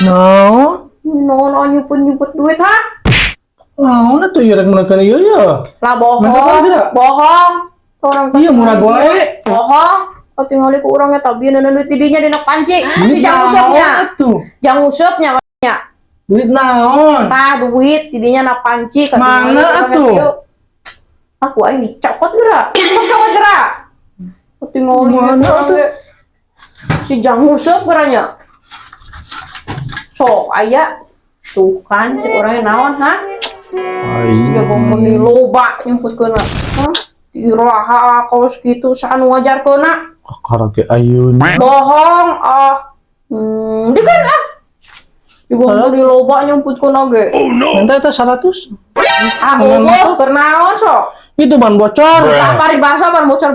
Naon? Naon naon nyumput-nyumput duit, ha? Naon atuh ieu rek meunangkeun ieu ya? Lah, bohong. Minta tolong tidak? Bohong. Orang Iya, murah wae. Bohong. Kau tinggal ku urangnya tapi neuneun duit di dinya dina panci. Si jang usepnya. Naon atuh? Jang usepnya nya. Duit naon? Tah, duit di dinya na panci. Mana atuh? Aku aing dicokot geura. Sok cokot geura. Kau tinggal Mana atuh? Si jang usep geranya. Sok aya. Tuh kan si orangnya naon, ha? Aing. Ya meuni loba nyumputkeunna. Hah? Iraha kaos kitu, saha nu ngajarkeunna? Kakara ge ayeuna. Bohong ah. Di kan ah. Di bawah di loba nyumputkeunna ge. Minta eta 100. Ah, eueuh, keur naon sok? Itu ban bocor. Tah, paribasa ban bocor.